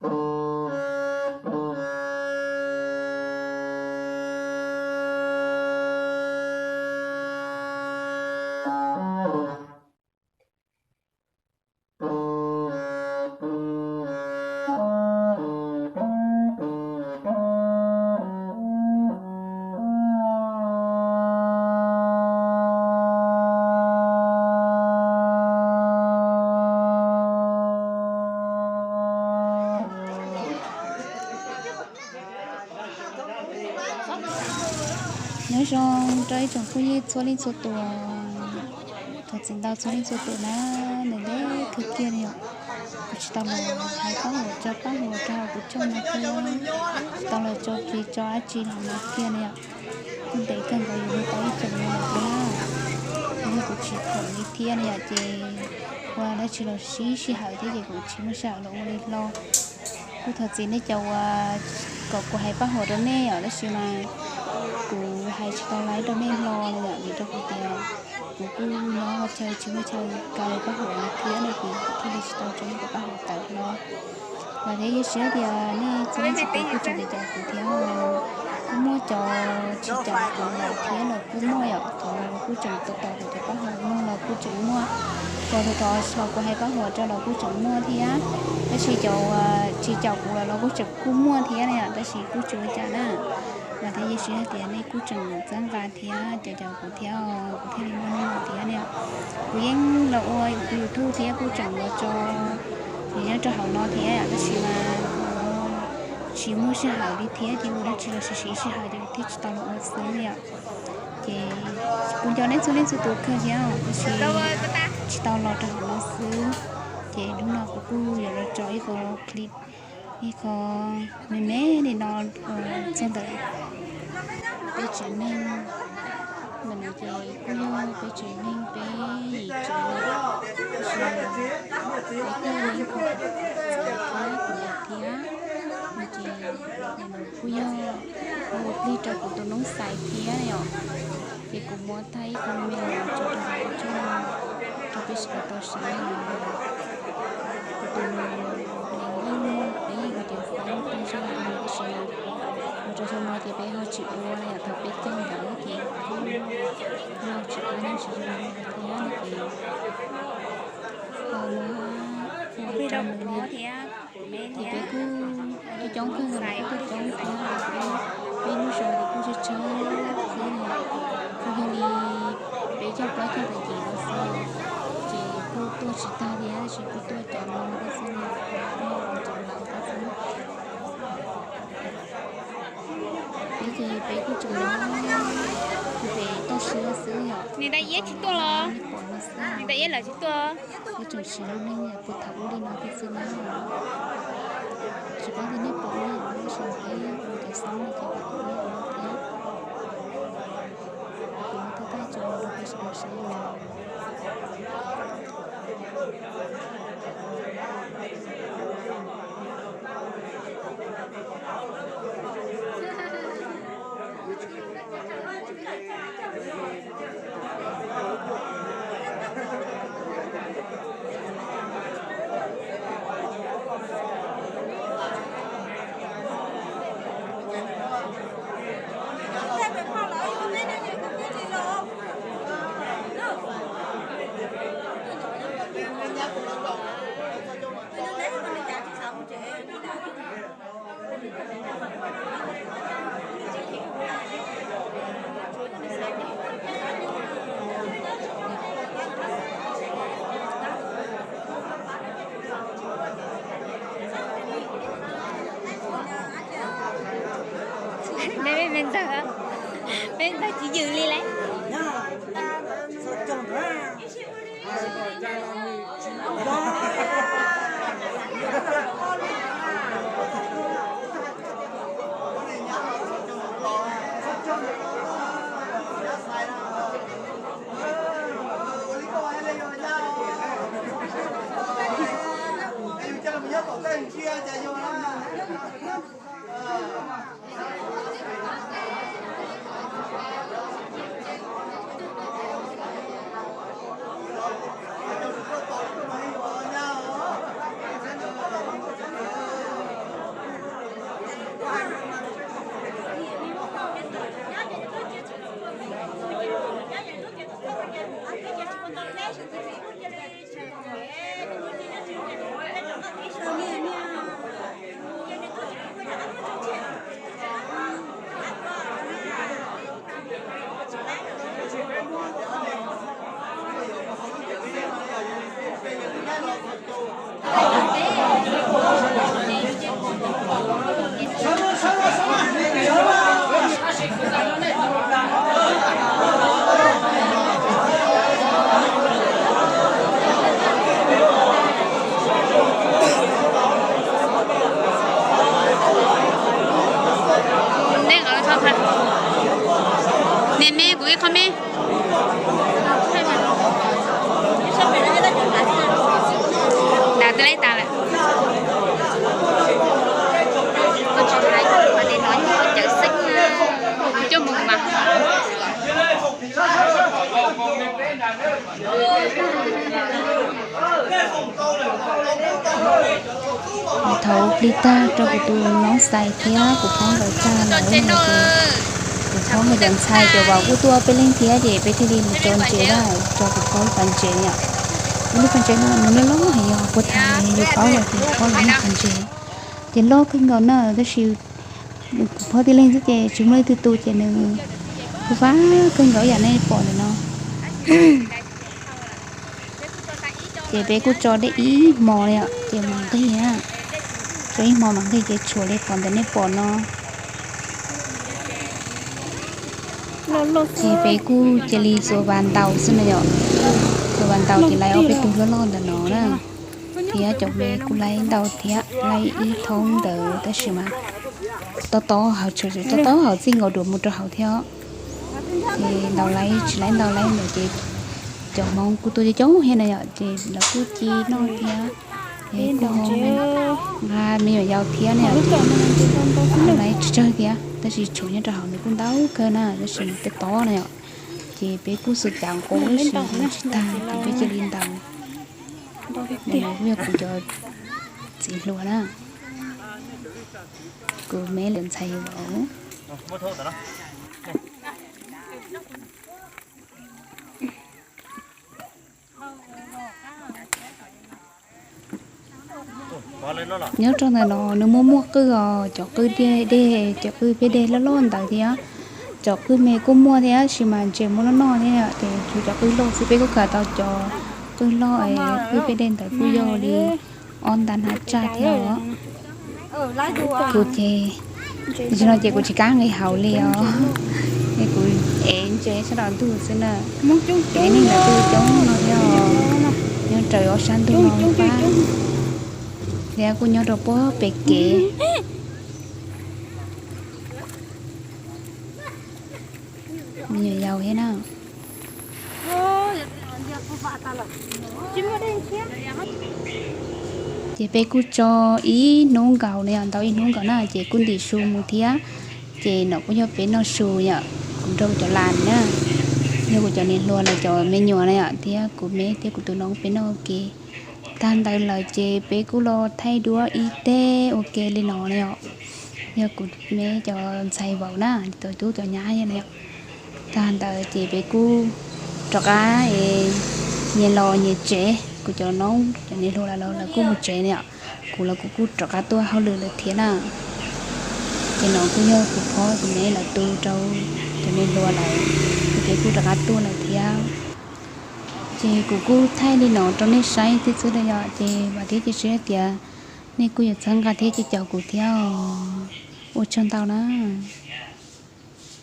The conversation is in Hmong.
Nyob zoo rau ib tsoom phooj ywg txhua leej txhua tus, thov txim ntau txhua leej txhua tus na, ntev ntev kawg kiag li yom. Kuv tsis tau los hais pab huam tso pab huam rau hauv kuv channel no thiab, tsis tau los tso clip tso dab tsi hauv no kiag li yom. Kuj ntev kawg nkaus yuav luag tau ib xyoos no lawm thiab na. Yog kuv tsis khoom li thiab no yom ces ua dab tsi los siv sij hawm thiab ces kuv tsis muaj sij hawm los ua li hlo. Kuj thov txim nej cov uas kom kuv hais pab huam rau nej yom, tab sis mas kuv hais tsis tau laib rau nej hlo no yom, vim rau qhov tias kuv kuj nyob ua chaw tsis muaj chaw kawg pab huam li thiab no ces kuv thiaj li tsis tau tso nej cov pab huam tawm hlo. Vam thiab cia siab tias nej txhua leej txhua tus kuj tseem caum kuv thiab, kuj muaj cov tsis caum kuv lawm thiab los kuj muaj yom, cov kuj tseem tos tos kuv cov pab huam mloog los kuj tseem muaj, cov thov thov los kuv hais pab huam rau los kuj tseem muaj thiab, tab sis cov tsis caum kuv lawm los kuj tseem kuj muaj thiab na yom, tab sis kuj tsis ua cas na. Vam thiab cia siab hais tias nej kuj tseem txhawb nqa thiab caum caum kuv thiab, kuv thiaj li muaj hnub no thiab na yom. Kuv yeej los ua YouTube thiab kuj tseem los tso video rau hauv no thiab yom, tab sis mas tsis muaj sij hawm li thiab ces ua dab tsi los siv siv sij hawm ces kuv thiaj tsis tau los ua xwb yom. Ces kuv nco nej txhua leej txhua tus kawg thiab, tab sis tsis tau los rau hauv no xwb. Ces hnub no kuv kuj yuav los tso ib qho clip, ib qho me me li no txog ntawm peb tsev neeg. Ntawm no ces kuj yog peb tsev neeg peb yim tsev, tab sis peb kuj yog ib qho txawv thiab, no ces kuj yog ua plig rau kuv tus noob xais thiab yom. Ces kuv muab thaij ib qho me me los tso rau hauv tshooj rau peb sawv daws tau saib. Kuv tus nus yeej peb yeej ua tias xav tag zog li tab sis mus rau xyoo no ces peb ho tsis ua li, thaum peb caug ntawd ces kuj yog tsis pab nyob tsis zoo li thiab no ces ho muab ua rau nws thiab. Ces peb kuj coob coob kawg nkaus, peb kuj coob thiab, peb lub zos ces kuj tsawg tsawg xwb na, kuj yog li peb caug plaub caug tag kis no xwb, ces kuj tuaj tsis tag thiab tab sis kuj tuaj cov no thiab xwb na, tuaj cov laus thiab xwb. Peb ces peb kuj tseem nyob pem toj siab xwb yom. Nim tais iab tsis tuaj los? Nim tais iab lawm tsis tuaj os? Nim tais iab lawm tsis tuaj. Peb tseem siv lub neej yam puag thaum ub li no thiab xwb na. Tsis paub tias nej pom ne, tab sis peb ua cov xoob no ces peb kuj ua thiab. Kuv muab thaij thaij tso rau peb sawv daws saib. Peb, peb ntawd, peb ntawd tsis yws li lawm. Qhov me, dav teb leb tas lawm. Kuv tsis hais, qhov tes no yog cawv xeeb na, kuv coj mus mas. Thaum plig tag rau kuv tus noob xais thiab kuv phob nkawd tag lawm no ces kuv phob nkawd cov ntxhais cov vauv kuj tuaj peb leeg thiab ces peb thiaj li mus tso ntses lawm, tso kuv phob lub pas ntses yom. Ib lub pas ntses no nws loj loj heev, yog puag thaum yus paub lawm ces phob lub pas ntses ces loj kawg nkaus na, tab sis kuv phob tib leeg xwb ces tsis muaj leej twg tu ces nws fab fab kawg nkaus yam nej pom ntawm no. Ces peb kuj tso dej ib hmo li os, ces mam nqig na. Tso ib hmo mam nqig ces tshuav li qhov ntawm nej pom no. Ces peb kuj cia li xuas vas ntaus xwb na yom. Xuas vas ntaus ces lawv ob peb tug loj loj ntawm no na. Thiab cov me kuj laib ntau thiab, laib ib thoob ntawd tab sis mas tob tob hauv, tob tob hauv txij nkaus dua mus rau hauv thiab. Ces ntaus laib tsis laib ntau laib ntawd ces cov Hmoob kuj tuaj coob coob thiab na yom, ces lawv kuj ci noj thiab. Es kuj ho nqa me nyuam yaus thiab ne, ces laib tsawg tsawg thiab, tab sis tshuav nyob rau hauv nws kuj ntau kawg na, tab sis nws tob tob na yom. Ces peb kuj xuas cav nqus tab sis nws tsis tag ces peb cia li ntaus. Kuj yog kuv cov txiv hluas na, kuv me lawv ntxhais vauv. Nyob rau ntawm no nws muaj muaj qwj os, cov qwj dej, cov qwj peb dej loj loj ntawd thiab. Cov qwj me kuj muaj thiab, tab sis mas ntses muaj noj noj thiab, ces tshuav cov qwj loj xwb, peb kuj khaws tau cov qwj loj, qwj peb dej ntawd kuj yog li ob nta hnab tsaj thiab os. Kuv ces, tam sim no ces kuv tsis kam nqis hauv li os, es kuv ev ntses sab nraum ntug xwb na. Ces nej lawv kuj coob no thiab os, nyob raws ob sab ntug no pab, thiab kuj nyob rau puag pem kev. Me nyuam yaus thiab na. Ces peb kuj tso ib hnub nkaus na yom, ntaus ib hnub nkaus na ces kuj ntim su mus thiab. Ces no kuj yog peb noj su yom, kuv nrog kuv cov las na, yog kuv cov niam hluas lawv cov me nyuam na yom, thiab kuv me thiab kuv tus noob peb noj ua ke. Tag ntawd lawm ces peb kuj los thaij duab ib teg ua ke li no na yom. Yog kuv me cov ntxhais vauv na, cov tub cov nyab na yom. Tag ntawd ces peb kuj rov qab nyias los nyias tsev, kuv cov noob cov niam hluas lawv los lawv kuj mus tsev na yom. Kuv los kuv kuj rov qab tuaj hauj lwm lawm thiab na. Ces no kuj yog kuv phob kuv me lawv tu rau cov niam hluas lawm, ces peb kuj rov qab tuaj lawm thiab. Ces kuv kuj thaij li no rau nej saib thiab xwb na yom, ces vam thiab cia siab tias nej kuj yuav txhawb nqa thiab caum kuv thiab os. Ua tsaug ntau na.